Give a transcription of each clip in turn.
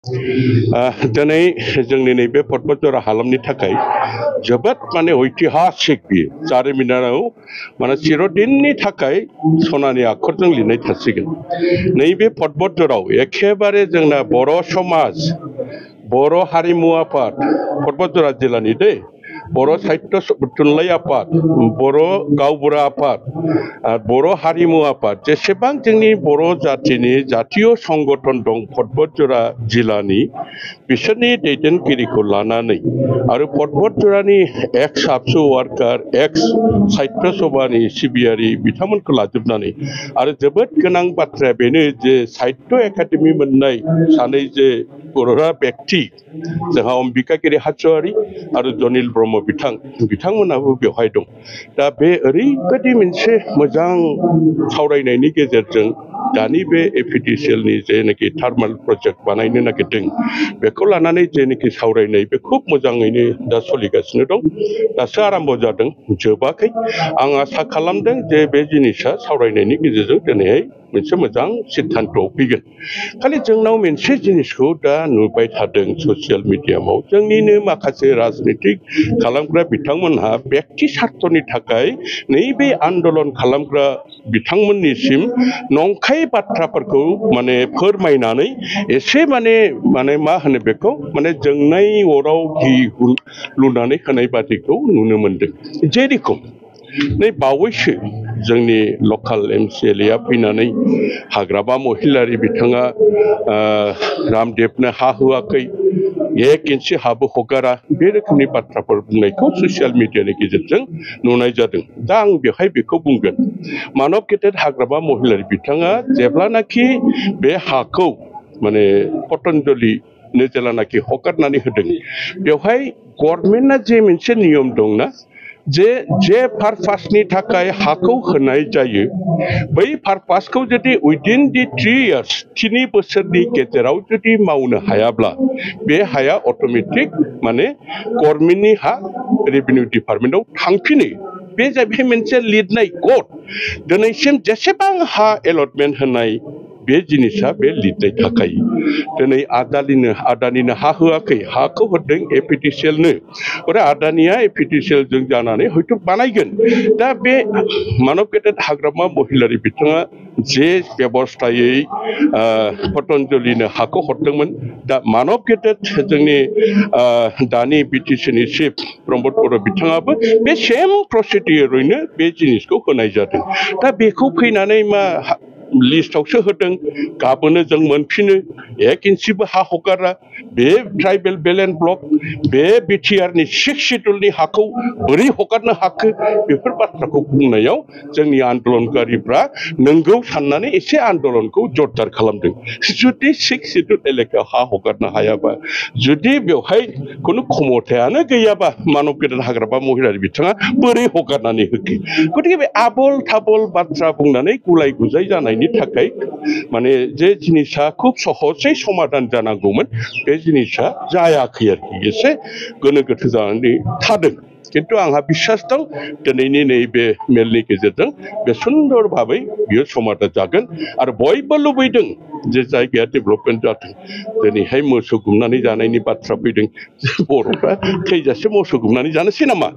दिनै जोंनि नैबे पर्बतजरा हालामनि थाखाय जोबोद माने ऐतिहासिक बियो जारिमिनाव माने चिरदिननि थाखाय सनानि आखरजों लिरनाय थासिगोन। नैबे पर्बतजराव एखेबारे जोंना बर' समाज बर' हारिमु आफाद पर्बतजरा जिल्लानि दै बर' साहित्य थुनलाइ आफाद बर' गावबुरा आफाद बर' हारिमु आफाद जेसेबां जोंनि बर' जातिनि जातीय संगठन दं पर्बतजरा जिल्लानि बिसोरनि दैदेनगिरिखौ लानानै आरो पर्बतजरानि एक्स आबसु वार्कार एक्स साहित्य सभानि सिबियारि बिथांमोनखौ लाजोबनानै आरो जोबोद गोनां बाथ्राया बेनो जे साहित्य एकाडेमि मोननाय सानै जे बर'रा व्यक्ति जोंहा अम्बिकागिरि हाज'वारि आरो जनिल ब्रह्म बिथांमोनाबो बेवहाय दं। दा बे ओरैबायदि मोनसे मोजां सावरायनायनि गेजेरजों दानि बे एपिडिसिएलनि जेनाखि थार्माल प्रजेक्ट बानायनो नागिरदों बेखौ लानानै जेनाखि सावरायनाय बे खुब मोजाङैनो दा सोलिगासिनो दं। दासो आराम्भ जादों, जोबाखै। आं आसा खालामदों जे बे जिनिसा सावरायनायनि गेजेरजों दिनैहाय मोनसे मोजां सिद्धान्तआव फैगोन। खालि जोंनाव मोनसे जिनिसखौ दा नुबाय थादों ससियेल मिडियामाव जोंनिनो माखासे राजनितिक खालामग्रा बिथांमोनहा व्यक्ति स्वार्थनि थाखाय नैबे आन्दलन खालामग्रा बिथांमोननिसिम नंखाय बाथ्राफोरखौ माने फोरमायनानै एसे माने मा होनो बेखौ माने जोंनाय अराव घि लुनानै होनाय बादिखौ नुनो मोनदों। जेरेखम नै बावैसो जोंनि लकाल MCLA फैनानै हाग्रामा महिलारि बिथाङा रामदेबनो हा होआखै, 1 इन्सि हाबो हगारा, बे रोखोमनि बाथ्राफोर बुंनायखौ ससियेल मिडियानि गेजेरजों नुनाय जादों। दा आं बेवहाय बेखौ बुंगोन, मानब गेदेर हाग्रामा महिलारि बिथाङा जेब्लानाखि बे हाखौ माने पतन्जलिनो जेलानाखि हगारनानै होदों बेवहाय गभर्नमेन्टआ जे मोनसे नियम दंना जे पारपासनि थाखाय हाखौ होनाय जायो बै पारपासखौ जुदि उइदिन दि 3 इयार्स 3 बोसोरनि गेजेराव जुदि मावनो हायाब्ला बे हाया अट'मेटिक माने गभर्नमेन्टनि हा रेभिनिउ डिपार्टमेन्टआव थांफिनो। बे जाहैबाय मोनसे लिरनाय कड। दिनैसिम जेसेबां हा एलटमेन्ट होनाय बे जिनिसा बे लिरनाय थाखायो। दिनै आदानिनो हा होआखै, हाखौ होदों एपिडिसिएलनो। आदानिया एपिडिसिएलजों जानानै हयथ' बानायगोन। दा बे मानब गेदेर हाग्रामा महिलारि बिथाङा जे बेबस्थायै पतन्जलिनो हाखौ हरदोंमोन, दा मानब गेदेर जोंनि दानि BTCनि चिफ प्रमद बर' बिथाङाबो बे सेम प्रसिडियरैनो बे जिनिसखौ होनाय जादों। दा बेखौ फैनानै मा लिस्टआवसो होदों, गाबोनो जों मोनफिनो, 1 इन्सिबो हा हगारा, बे ट्राइबेल बेलेन्ड ब्लक, बे बिटिआरनि 6 सिडुलनि हाखौ बोरै हगारनो हाखो, बेफोर बाथ्राखौ बुंनायाव जोंनि आन्दलनकारिफ्रा नंगौ साननानै एसे आन्दलनखौ जरदार खालामदों। जुदि 6 सिडुल एलेकायाव हा हगारनो हायाबा, जुदि बेवहाय खुनु क्षमतायानो गैयाबा मानब गेदेर हाग्रामा महिलारि बिथाङा बोरै हगारनानै होखो? गतिके बे आबल थाबल बाथ्रा बुंनानै गुलाय गुजाय जानायनि थाखाय माने जे जिनिसा खुब सहजै समाधान जानांगौमोन बे जिनिसा जायाखै आरोखि, एसे गोनो गोथो जानानै थादों। किन्तु आंहा बिसास दं दिनैनि नैबे मेलनि गेजेरजों बे सुन्दर भाबै बियो समाधान जागोन आरो बयबो लुबैदों जे जायगाया डेभेलपमेन्ट जाथों। दिनैहाय मोसौ गुमनानै जानायनि बाथ्रा फैदों, बर'फ्रा थैजासे मोसौ गुमनानै जानोसै नामा?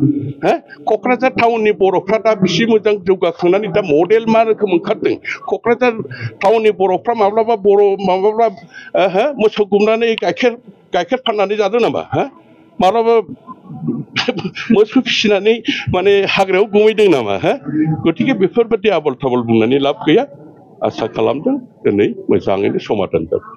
क'क्राझार टाउननि बर'फ्रा दा बिसि मोजां जौगाखांनानै दा मडेल मा रोखोम ओंखारदों। क'क्राझार टाउननि बर'फ्रा माब्लाबा मोसौ गुमनानै गाइखेर फाननानै जादों नामा? माब्लाबा मोसौ फिसिनानै माने हाग्रायाव गुमैदों नामा? गतिके बेफोरबायदि आबल थाबल बुंनानै लाब गैया। आसा खालामदों दिनै मोजाङैनो समाधान जागोन।